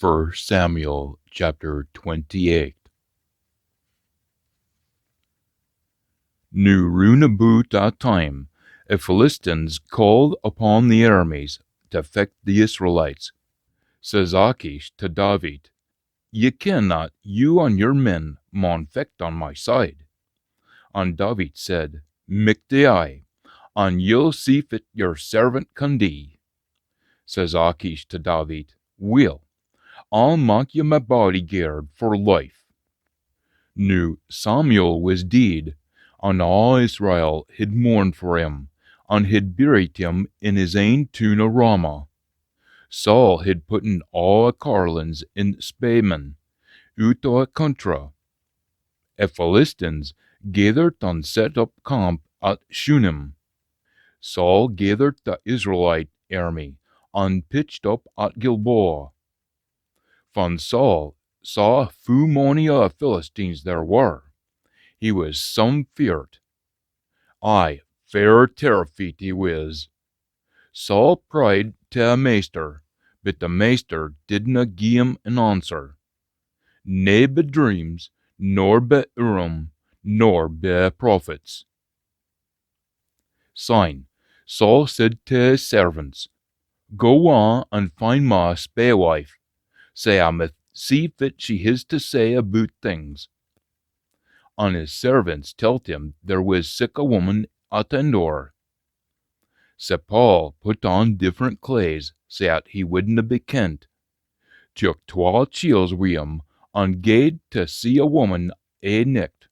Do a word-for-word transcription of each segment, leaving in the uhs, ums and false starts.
First Samuel chapter twenty-eight. Noo roon aboot that time, the Philistines called upon the armies to fecht the Israelites. Says Achish to David, "Ye ken that you and your men maun fecht on my side." And David said, "Michty aye, and ye'll see fit your servant can dee." Says Achish to David, "Weel, I'll mak ye my bodyguard for life." Noo Samuel wis deid, and aa Israel hid mourned for him, and hid buried him in his ain toon o Ramah. Saul hid putten aa a carlins in spaemen oot o a contra. A Philistines gaithered and set up camp at Shunem. Saul gaithered the Israelite army, and pitched up at Gilboa. Fan Saul saw foo mony o a Philistines there were, he wis some feart. Aye, fair terrified he wis. Saul prayed to a Maister, but the Maister didna gie him an answer. Nae by dreams, nor by Urim, nor by prophets. Syne Saul said to his servants, "Go on and find my spaewife, sae I may see fit she his to say aboot things." And his servants telt him there wis sic a woman at Endor. Sae Paul put on different claes, sae at he wouldna be kent, took twa chiels wi him, and gaed to see a woman ae nicht.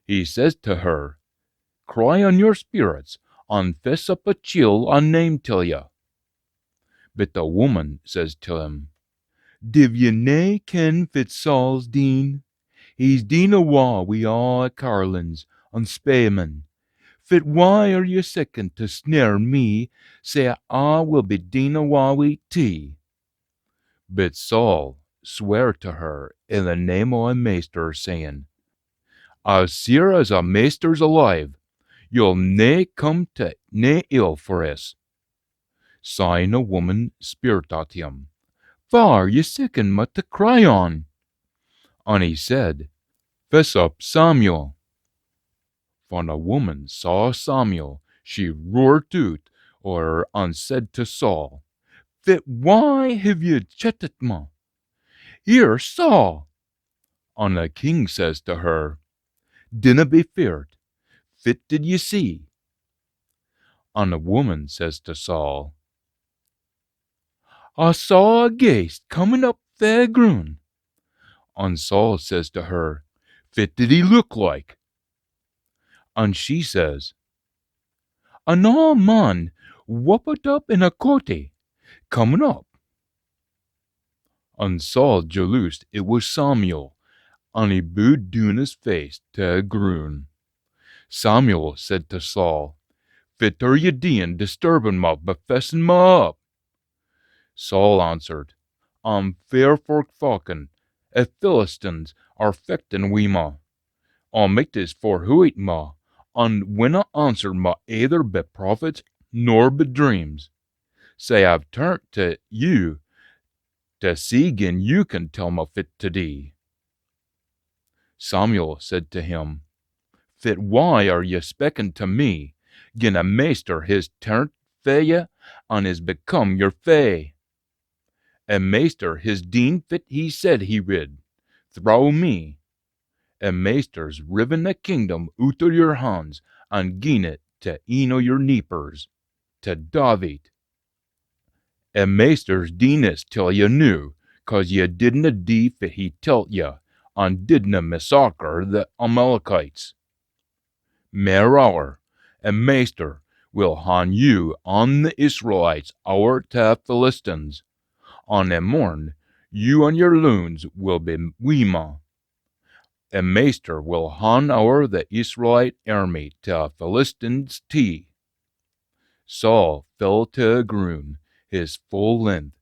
He says to her, "Cry on your spirits, and fess up a chiel I name till ye." But the woman says to him, "Div ye nae ken fit Saul's deen? He's deen awa wi aa a carlins and spaemen. Fit wye are ye seekin to snare me, sae I will be deen awa wi tee?" But Saul sware to her in the name o a Maister, saying, "As seer as a Maister's alive, ye'll nae come to nae ill for this." Syne a woman speirt at him, "Fa are ye seekin me to cry on?" And he said, "Fess up Samuel." Fan a woman saw Samuel, she roart oot o her and said to Saul, "Fit wye hiv ye chettit me? Here's Saul." And the king says to her, "Dinna be feart. Fit did ye see?" And the woman says to Saul, "I saw a ghaist coming up fae the grun." And Saul says to her, "Fit did he look like?" And she says, "An aul man whuppit up in a coatie, coming up." And Saul jaloosed it wis Samuel, and he booed doon his face to the grun. Samuel said to Saul, "Fit are ye deein disturbing me by fessin me up?" Saul answered, "I'm fair forfochen, the Philistines are fechtin wi me. Almichty's forhooit me, and winna answer me either by prophets nor by dreams. Sae I've turnt to you to see gin you can tell me fit to dee." Samuel said to him, "Fit wye are ye speaking to me, gin a Maister his turnt fae ye and is become your fae? A Maister his deen fit he said he wid, throwe me. A Maister's riven the kingdom oot o your hands and gien it to een o your neepers, to David. A Maister's deen this till ye noo, cause ye didna dee fit he telt ye, and didna massacre the Amalekites. Mairower, a Maister will han you and the Israelites ower to the Philistines, and the morn you and your loons will be wi me. A Maister will han ower the Israelite army to the Philistines tee." Saul fell to the grun his full length,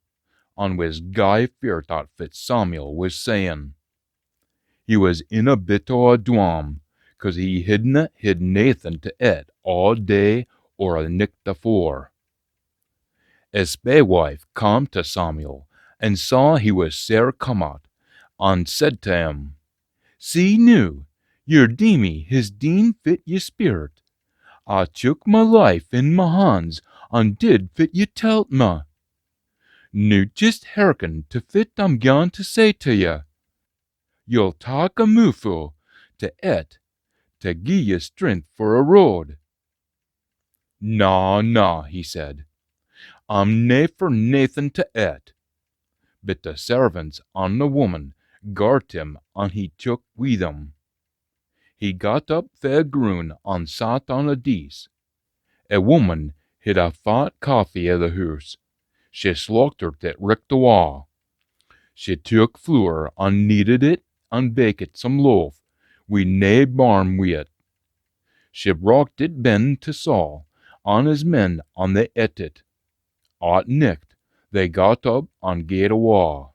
and wis gey feart at fit Samuel wis saying. He wis in a bit o a dwam, cause he hidna hid naething to ait aa day or a nicht afore. A spaewife cam to Samuel, and saw he wis sair come at, and said tae him, "See noo, yer deemie his deen fit ye speirt. I took my life in my hands, and did fit ye telt me. Noo jist hearken tae fit I'm gaun tae say tae ye. Ye'll tak a moofu tae ett, tae gie ye strength for a road." "Na, na," he said, "I'm nae for naething tae ett." But the servants and the woman gart him, and he took wi them. He got up fae grun and sat on a deese. A woman hid a fat calfie i the hoose. She slauchtert it richt awa. She took flour and kneaded it and baked some loaf, wi nae barm wi it. She brocht it ben tae Saul and his men, and they ett it. At nicht they got up and gaed awa.